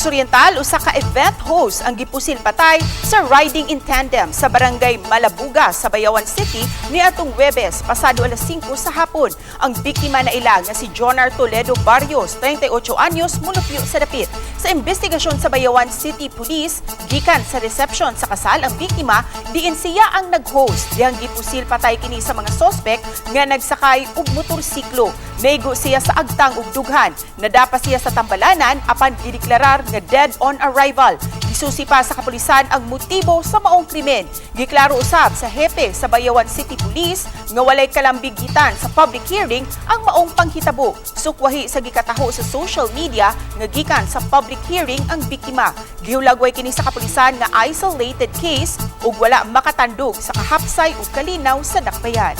Negros Oriental, usa ka event host ang gipusil patay sa riding in tandem sa Barangay Malabuga sa Bayawan City niadtong Huwebes pasado alas 5 sa hapon. Ang biktima na ila nga si Jonar Toledo Barrios, 38 anyos, mulupyo sa dapit. Sa investigasyon sa Bayawan City Police, gikan sa reception sa kasal ang biktima, diin siya ang nag-host. Dihang gipusil patay kini sa mga sospek nga nagsakay og motorsiklo. Naigo siya sa agtang ug dughan. Nadapa siya sa tambalanan apan gideklarar nga dead on arrival. Gisusi pa sa kapulisan ang motibo sa maong krimen. Giklaro usab sa hepe sa Bayawan City Police nga walay kalambigitan sa public hearing ang maong panghitabo. Sukwahi sa gikataho sa social media nga gikan sa public hearing ang biktima. Gihulagway kini sa kapulisan nga isolated case ug wala makatandog sa kahapsay ug kalinaw sa dakbayan.